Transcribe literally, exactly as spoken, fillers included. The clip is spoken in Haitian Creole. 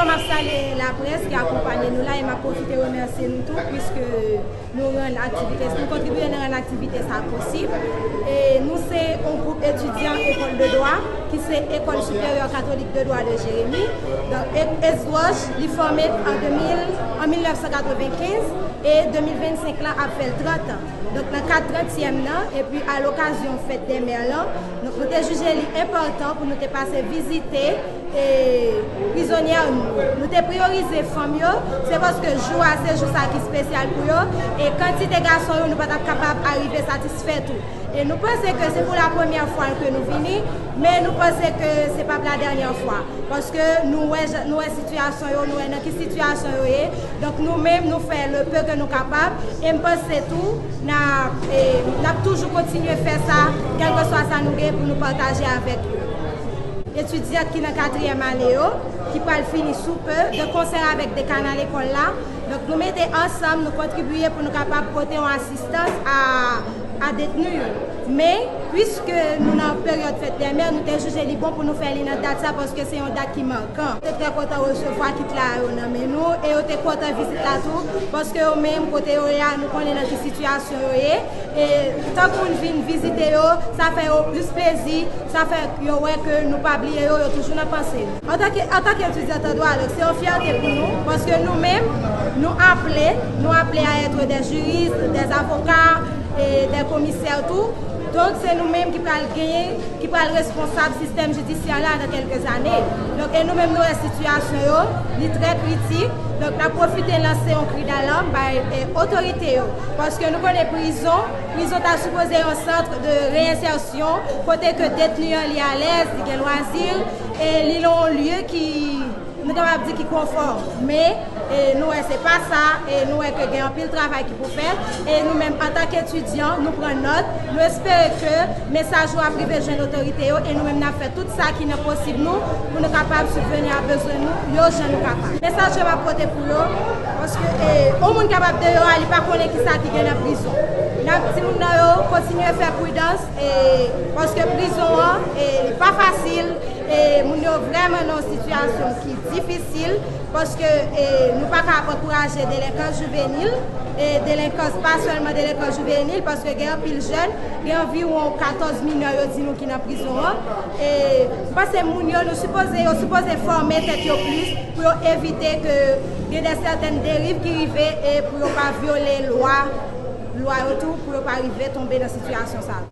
M ap salye laprès ki akonpanye nou la e m ap pwofite remèsye nou tou, piske nou rann aktivite, nou kontribye nan rann aktivite sa posib. E nou se yon gwoup etidyan École de Droit, ki se École Supérieure Catholique de Droit de Jérémie. Donk, E-, ESDROJ, li fòme an de mil, an mil nèf san katrevenkenz, e de mil vennsenk la ap fè l trant an. Donk, nan kad trantyèm nan, epi a lokazyon fèt dè mè lan, donk, nou te jije li enpòtan pou nou te pase vizite e prizonyè nou. Nou te priyorize fanm yo, se paske jou a se jou sa ki espesyal pou yo, e kantite gason yo nou pa t ap kapab arive satisfè tou. E nou panse ke se pou la premyè fwa ke nou vini, men nou panse ke se p ap la dènyè fwa, paske nou wè jan, nou wè sitiyasyon yo, nou wè nan ki sitiyasyon yo ye. Donk nou menm nou fè le peu ke nou kapab, e m panse tou n ap, e, n ap toujou kontinye fè sa, kèlkeswa sa nou gen pou nou pataje avèk yo. Etidyant ki nan katriyèm ane yo, ki pral fini sou pe, de konsè avèk dekana lekòl la. Donk, nou mete ansanm, nou kontribiye pou nou kapab pote yon asistans a, a detni yo. Men, piske nou nan peryòd fèt dè mè, nou te jije li bon pou nou fè li nan dat sa, paske se yon dat ki makan. Yo te trè kontan resevwa kit la yo nan men nou, e yo te kontan vizit la tou, paske yo menm, kote yo ye a, nou konnen nan ki sitiyasyon yo ye. E tankou n vin vizite yo, sa fè yo plis plezi, sa fè yo wè ke nou pa bliye yo, yo toujou nan panse nou. Antanke, antanke etidyan an dwa, donk, se yon fyète pou nou, paske nou menm, nou aple, nou aple a être des juristes, des avocats, e des commissaires tou. Donk, se nou menm ki pral genyen, ki pral responsab sistèm jidisyè la nan kèlke zane. Donk, e nou menm, nou wè sitiyasyon yo, li trè kritik. Donk, n ap pwofite lanse yon kri dalam bay, e, otorite yo. Paske nou konnen prizon, prizon ta sipoze yon sant de reyensèsyon, kote ke detni an li alèz, li gen lwazi, e li nan yon lye ki, nou kapab di ki konfò. Men, e, nou wè se pa sa, e nou wè ke gen anpil travay ki pou fèt, e nou menm antanke etidyan, nou pran nòt, nou espere ke mesaj ou ap rive jwenn otorite yo, e nou menm n ap fè tout sa ki nan posib nou pou nou kapab sibveni a bezwen nou yo jan nou kapab. Mesaj ke m ap pote pou yo, paske, e, yon moun kapab deyò a, li pa konnen kisa ki gen nan prizon. N ap di moun nan yo kontinye fè pridans, e, paske prizon an, e, li pa fasil, e moun yo vrèman nan yon sitiyasyon ki difisil, paske, e, nou pa ka ap ankouraje delenkans jivenil, e delenkans, pa sèlman delenkans jivenil, paske gen anpil jèn, gen anviwon katòz minè yo di nou ki nan prizon an. E m panse moun yo, nou sipoze, yo sipoze fòme tèt yo plis pou yo evite ke gen de sètèn deriv ki rive e pou yo pa vyole lwa, lwa yo tou, pou yo pa rive tonbe nan sitiyasyon sa.